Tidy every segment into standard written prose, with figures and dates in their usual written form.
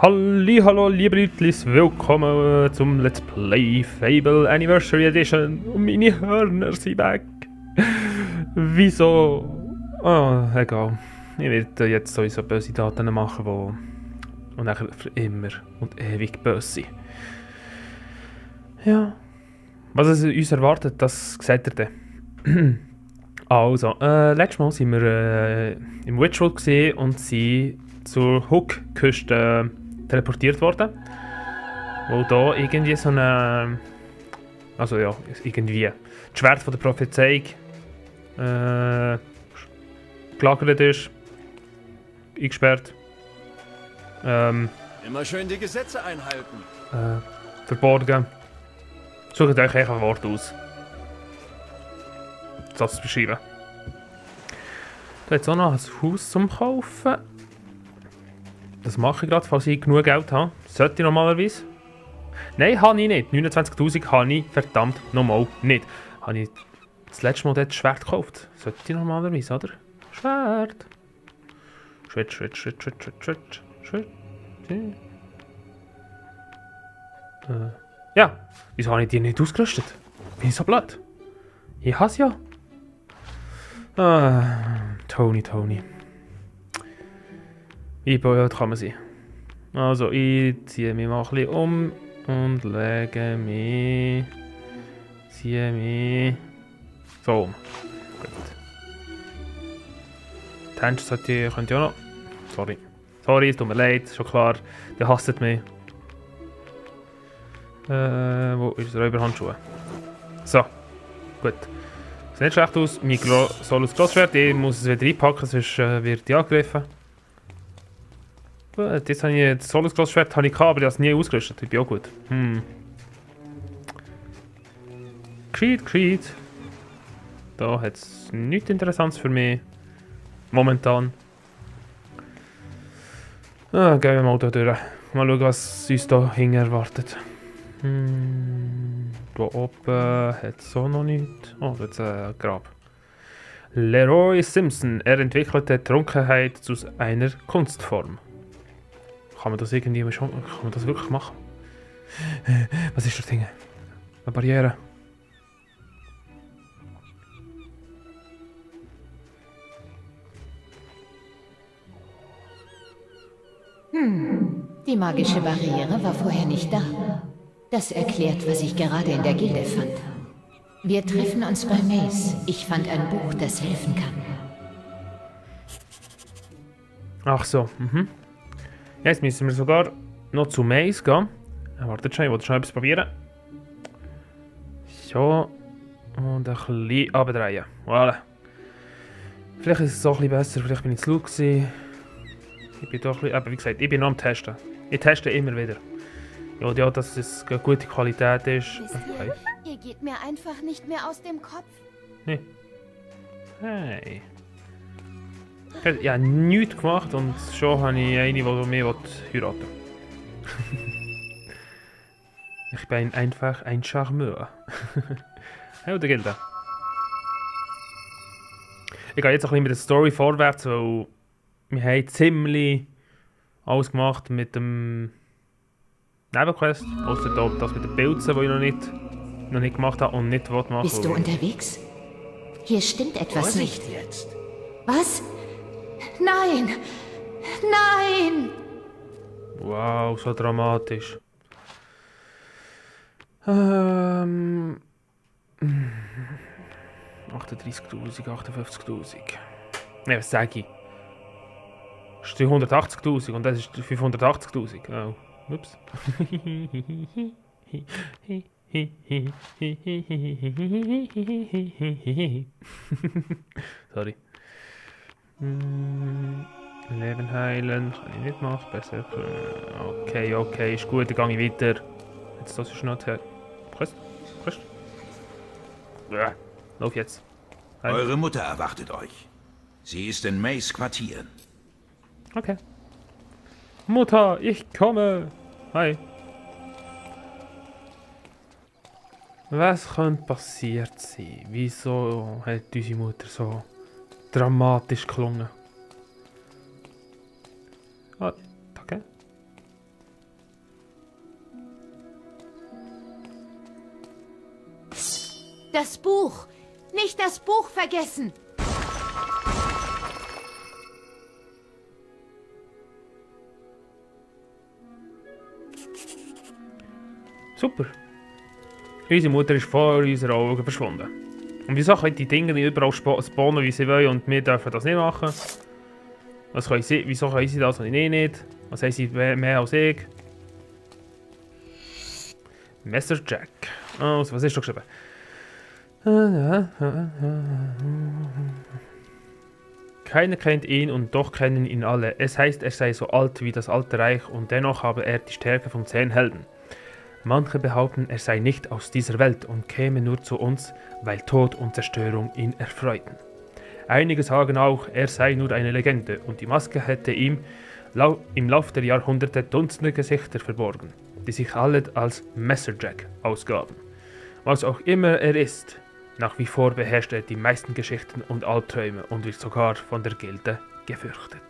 Hallo, liebe Leute, willkommen zum Let's Play Fable Anniversary Edition. Und meine Hörner sind weg. Wieso? Oh, egal. Ich werde jetzt sowieso böse Daten machen, die und nachher für immer und ewig böse sind. Ja. Was es uns erwartet, das seht ihr dann. Also, letztes Mal waren wir im Witchwood gesehen und sind zur Hook-Küste teleportiert worden. Wo da irgendwie so eine... Also ja, irgendwie... Das Schwert von der Prophezeiung gelagert ist. Eingesperrt. Immer schön die Gesetze einhalten. Verborgen. Sucht euch einfach ein Wort aus. Das zu beschreiben. Da hat es auch noch ein Haus zum Kaufen. Das mache ich gerade, falls ich genug Geld habe. Sollte ich normalerweise. Nein, habe ich nicht. 29'000 habe ich verdammt nochmal nicht. Habe ich das letzte Mal das Schwert gekauft. Sollte ich normalerweise, oder? Schwert. Schwert. Ja. Wieso habe ich die nicht ausgerüstet? Bin ich so blöd? Ich hasse ja. Tony. Wie blöd kann man sein? Also, ich ziehe mich mal ein bisschen um und lege mich. Ziehe mich. So um. Gut. Die Hände könnt ihr auch noch. Sorry, es tut mir leid, schon klar. Ihr hasst mich. Wo ist der Räuberhandschuhe? So, gut. Sieht nicht schlecht aus. Mein Solus Grossschwert, ich muss es wieder reinpacken, sonst wird ich angegriffen. Gut, jetzt habe ich das Solus Grossschwert, aber ich habe es nie ausgerüstet. Ich bin auch gut. Gescheit. Da hat es nichts Interessantes für mich. Momentan. Gehen wir mal da durch. Mal schauen, was uns da hinten erwartet. Da oben hat es auch noch nichts. Oh, da ist ein Grab. Leroy Simpson. Er entwickelte Trunkenheit zu einer Kunstform. Kann man das irgendwie schon? Kann man das wirklich machen? Was ist das Ding? Eine Barriere. Die magische Barriere war vorher nicht da. Das erklärt, was ich gerade in der Gilde fand. Wir treffen uns bei Mace. Ich fand ein Buch, das helfen kann. Ach so, Jetzt müssen wir sogar noch zu Mace gehen. Wartet schon, ich wollte schon etwas probieren. So. Und ein bisschen abdrehen. Voilà. Vielleicht ist es auch ein bisschen besser, vielleicht bin ich zu laut gewesen. Ich bin doch ein bisschen, aber wie gesagt, ich bin noch am Testen. Ich teste immer wieder. Ja, dass es eine gute Qualität ist. Okay. Ihr geht mir einfach nicht mehr aus dem Kopf. Nee. Hey. Ich habe nichts gemacht und schon habe ich eine, die mich heiraten will. Ich bin einfach ein Charmeur. Hey, der Gilde. Ich gehe jetzt ein bisschen mit der Story vorwärts, weil wir haben ziemlich alles gemacht mit dem Nebenquest. Außer das mit den Pilzen, die ich noch nicht gemacht habe und nicht machen. Bist du unterwegs? Hier stimmt etwas nicht. Jetzt. Was? Nein! Nein! Wow, so dramatisch. 38'000, 58'000. Ne, was sage ich? Das ist 380'000 und das ist 580'000. Oh, ups. Sorry. Leben heilen kann ich nicht machen. Besser. Okay, ist gut, dann gehe ich weiter. Jetzt das ist noch her. Quest. Ja, lauf jetzt. Hi. Eure Mutter erwartet euch. Sie ist in Mays Quartier. Okay. Mutter, ich komme. Hi. Was könnte passiert sein? Wieso hat unsere Mutter so dramatisch geklungen? Ah, danke. Das Buch! Nicht das Buch vergessen! Super. Unsere Mutter ist vor unseren Augen verschwunden. Und wieso können die Dinge nicht überall spawnen, wie sie wollen, und wir dürfen das nicht machen? Was können sie, wieso können sie das und ich nicht? Was haben sie mehr als ich? Messer Jack. Also, was ist da geschrieben? Keiner kennt ihn und doch kennen ihn alle. Es heißt, er sei so alt wie das alte Reich und dennoch habe er die Stärke von 10 Helden. Manche behaupten, er sei nicht aus dieser Welt und käme nur zu uns, weil Tod und Zerstörung ihn erfreuten. Einige sagen auch, er sei nur eine Legende und die Maske hätte ihm im Lauf der Jahrhunderte Dutzende Gesichter verborgen, die sich alle als Messerjack ausgaben. Was auch immer er ist, nach wie vor beherrscht er die meisten Geschichten und Albträume und wird sogar von der Gilde gefürchtet.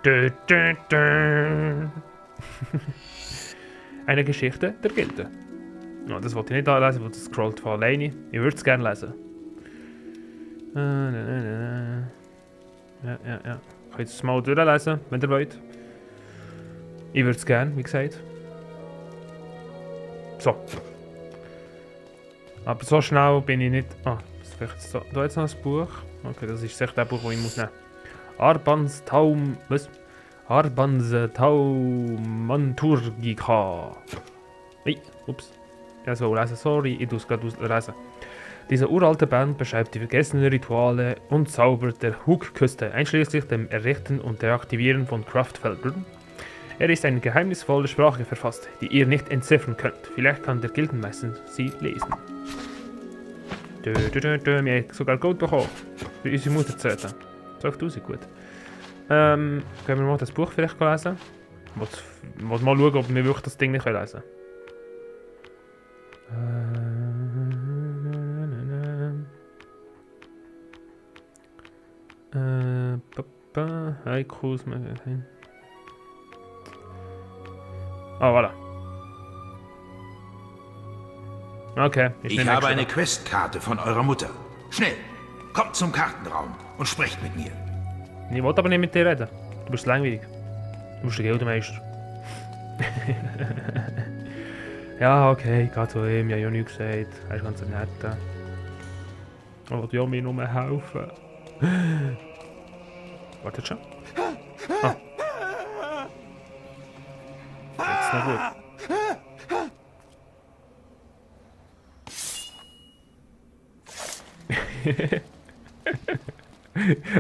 Dö, dö, dö. Eine Geschichte der Gilde. No, das wollte ich nicht lesen, weil das scrollt von alleine. Ich würde es gerne lesen. Ja. Könnt es mal durchlesen, wenn ihr wollt. Ich würde es gerne, wie gesagt. So. Aber so schnell bin ich nicht... Ah, das ist vielleicht so. Da jetzt noch ein Buch. Okay, das ist sicher das Buch, das ich muss nehmen. Arbans Taum... Was? Arbans Taumanturgica. Hey, ups. Ich soll lesen, sorry, ich tue es gerade lesen. Diese uralte Band beschreibt die vergessenen Rituale und Zauber der Hook-Küste, einschließlich dem Errichten und Deaktivieren von Kraftfeldern. Er ist eine geheimnisvolle Sprache verfasst, die ihr nicht entziffern könnt. Vielleicht kann der Gildenmeister sie lesen. Wir haben sogar Gold bekommen, für unsere Mutter zu retten. 12.000, gut. Können wir mal das Buch vielleicht lesen? Ich muss mal schauen, ob wir wirklich das Ding nicht lesen können. Haikus. Ah, voilà. Okay. Ich habe eine Questkarte von eurer Mutter. Schnell, kommt zum Kartenraum und sprecht mit mir. Ich wollte aber nicht mit dir reden. Du bist langweilig. Du bist der Gildemeister. Ja, okay, ich gehe zu ihm. Ich habe ja nichts gesagt. Er ist ganz nett. Er will ja mir nur helfen. Wartet schon. Ah. Jetzt noch gut.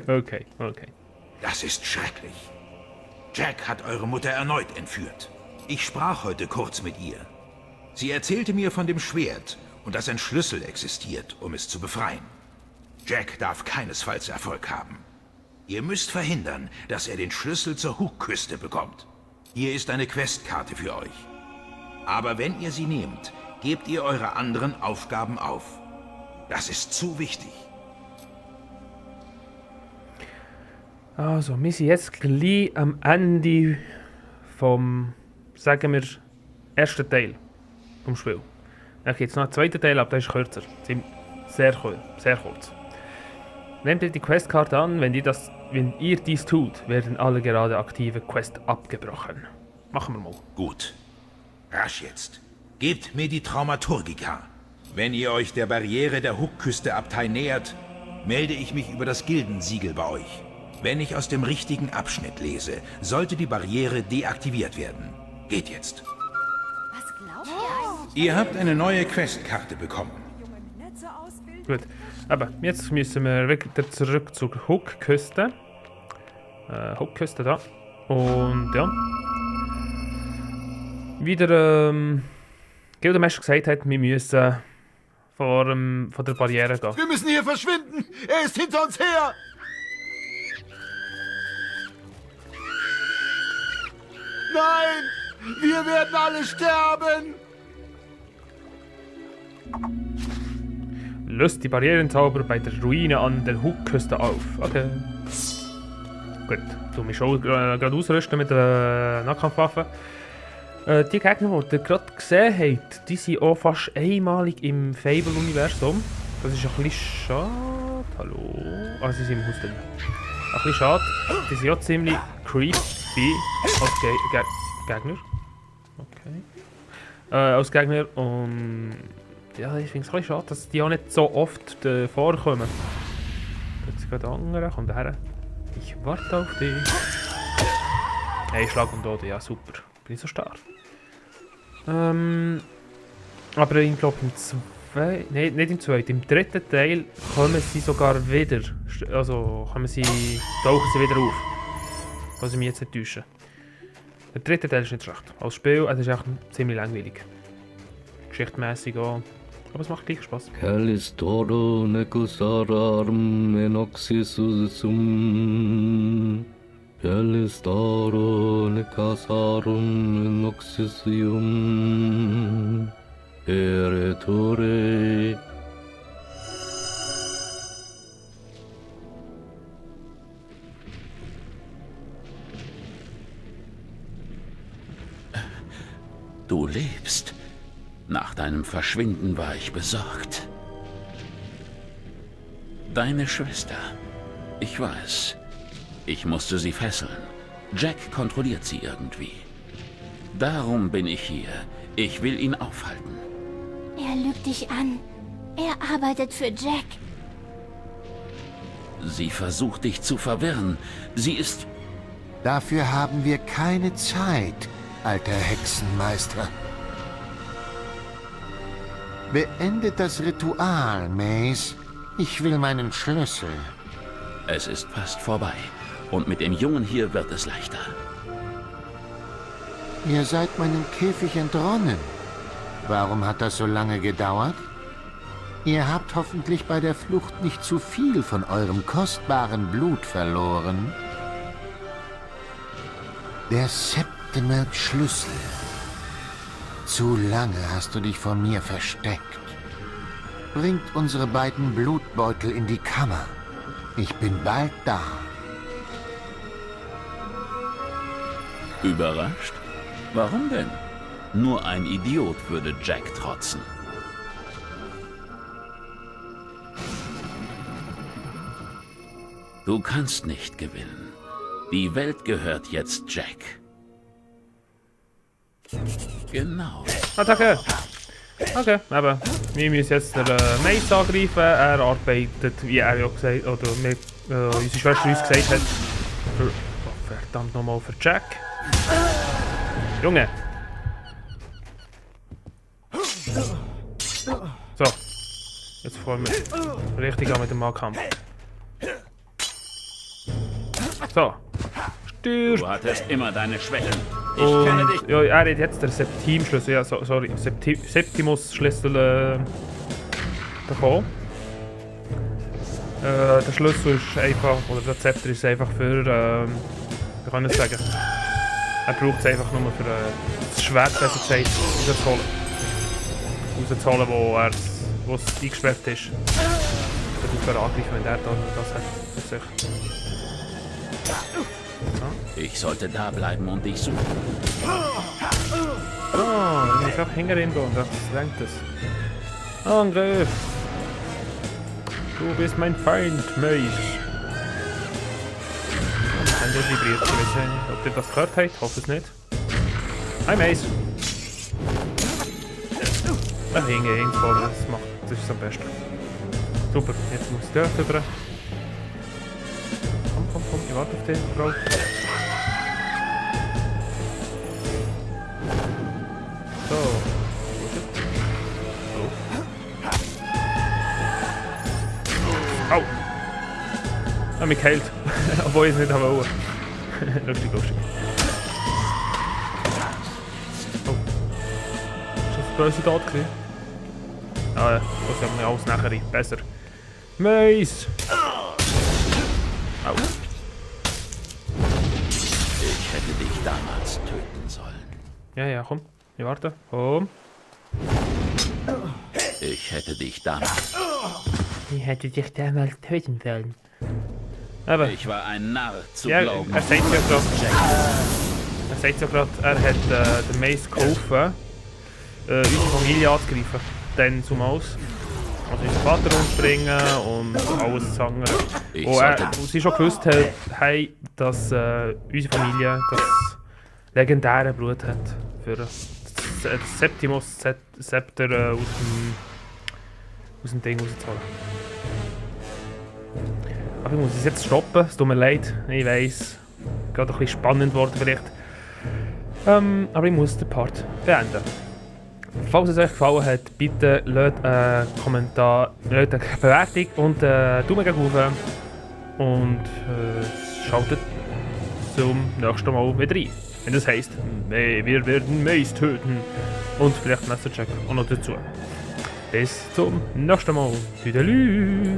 Okay. Das ist schrecklich. Jack hat eure Mutter erneut entführt. Ich sprach heute kurz mit ihr. Sie erzählte mir von dem Schwert und dass ein Schlüssel existiert, um es zu befreien. Jack darf keinesfalls Erfolg haben. Ihr müsst verhindern, dass er den Schlüssel zur Hook-Küste bekommt. Hier ist eine Questkarte für euch. Aber wenn ihr sie nehmt, gebt ihr eure anderen Aufgaben auf. Das ist zu wichtig. Also, wir sind jetzt gleich am Ende vom, sagen wir, ersten Teil vom Spiel. Dann gibt es noch einen zweiten Teil, aber der ist kürzer. Sehr kurz. Nehmt ihr die Questkarte an, wenn ihr dies tut, werden alle gerade aktive Quests abgebrochen. Machen wir mal. Gut. Rasch jetzt. Gebt mir die Traumaturgica. Wenn ihr euch der Barriere der Hook-Küste-Abtei nähert, melde ich mich über das Gildensiegel bei euch. Wenn ich aus dem richtigen Abschnitt lese, sollte die Barriere deaktiviert werden. Geht jetzt. Was glaubt ihr eigentlich? Ihr habt eine neue Questkarte bekommen. Gut. Aber jetzt müssen wir wieder zurück zur Hook-Küste. Hook-Küste da. Und ja. Wie der Gildemeister gesagt hat, wir müssen von der Barriere gehen. Wir müssen hier verschwinden! Er ist hinter uns her! Nein! Wir werden alle sterben! Löst die Barrierenzauber bei der Ruine an der Hook-Küste auf. Okay. Gut. Du mich auch gerade ausrüsten mit der Nahkampfwaffe. Die Gegner, die ihr gerade gesehen habt, die sind auch fast einmalig im Fable-Universum. Das ist ein bisschen schade. Hallo? Ah, sie sind im Haus drin. Ein bisschen schade. Die sind ja ziemlich creepy als Gegner. Okay. Als Gegner und... Ja, ich finde es ein bisschen schade, dass die auch nicht so oft vorkommen. Jetzt geht der andere, kommt her. Ich warte auf dich. Hey, Schlag und Tod, ja super. Bin ich so stark. Aber ich glaube im zweiten... Nein, nicht im zweiten. Im dritten Teil kommen sie sogar wieder. Also tauchen sie wieder auf. Was ich mich jetzt nicht täusche. Der dritte Teil ist nicht schlecht. Als Spiel, es ist echt ziemlich langweilig. Geschichtmäßig auch. Aber es macht gleich Spaß. Calistoro necusararum enoxisum. Calistoro necasarum enoxisium. Eretore. Du lebst. Nach deinem Verschwinden war ich besorgt. Deine Schwester. Ich weiß. Ich musste sie fesseln. Jack kontrolliert sie irgendwie. Darum bin ich hier. Ich will ihn aufhalten. Er lügt dich an. Er arbeitet für Jack. Sie versucht dich zu verwirren. Sie ist... Dafür haben wir keine Zeit, alter Hexenmeister. Beendet das Ritual, Mace. Ich will meinen Schlüssel. Es ist fast vorbei. Und mit dem Jungen hier wird es leichter. Ihr seid meinem Käfig entronnen. Warum hat das so lange gedauert? Ihr habt hoffentlich bei der Flucht nicht zu viel von eurem kostbaren Blut verloren. Der Septimer-Schlüssel. Zu lange hast du dich vor mir versteckt. Bringt unsere beiden Blutbeutel in die Kammer. Ich bin bald da. Überrascht? Warum denn? Nur ein Idiot würde Jack trotzen. Du kannst nicht gewinnen. Die Welt gehört jetzt Jack. Genau. Attacke! Okay, aber wir müssen jetzt den Mace angreifen. Er arbeitet, wie er ja gesagt oder unsere Schwester uns gesagt hat, für, verdammt nochmal für Jack. Junge! So. Jetzt fahren wir richtig an mit dem Nahkampf. So. Steuer! Du hattest immer deine Schwächen. Ich Und, kenne dich. ja, er hat jetzt den Septim-Schlüssel, ja, sorry, Septimus-Schlüssel bekommen. Der Schlüssel ist einfach, oder der Zepter ist einfach für, wie kann ich sagen, er braucht es einfach nur für das Schwert, besser gesagt, rauszuholen, wo es eingesperrt ist. Dann kann er angreifen, wenn er das hat für sich. Ich sollte da bleiben und dich suchen. Ich muss auch hinter ihm gehen, das lenkt es. Angriff! Du bist mein Feind, Mace. Das Handy vibriert. Ich weiß nicht, ob ihr das gehört habt, ich hoffe es nicht. Hi Mace! Ach, hinten vorne, das ist am besten. Super, jetzt muss der drüber. Komm, ich warte auf dich, Frau. So. Au! Er hat mich geheilt. Obwohl ich es nicht wollte. Lustig. Oh. Ist das böse Tat gewesen? Ah ja, das haben wir alles nachher besser. Mace! Au. Ich hätte dich damals töten sollen. Ja, komm. Ich warte. Komm. Ich hätte dich damals... Ich hätte dich damals töten sollen. Aber... Ich war ein Narr zu Ja, glauben. er sagt ja gerade, er hat den Mace geholfen, unsere Familie anzugreifen. Dann zum Aus. also unseren Vater umbringen und alles andere. Ich Wo sollte... sie schon gewusst haben, dass unsere Familie das legendäre Blut hat für das Septimus-Zepter aus dem Ding rauszuholen. Aber ich muss es jetzt stoppen, es tut mir leid, ich weiss, gerade ein bisschen spannend geworden vielleicht. Aber ich muss den Part beenden. Falls es euch gefallen hat, bitte lasst einen Kommentar, lasst eine Bewertung und Daumen gegen hoch. Und schaltet zum nächsten Mal wieder ein. Wenn das heisst, wir werden Mace töten. Und vielleicht Messercheck auch noch dazu. Bis zum nächsten Mal. Tüdelü.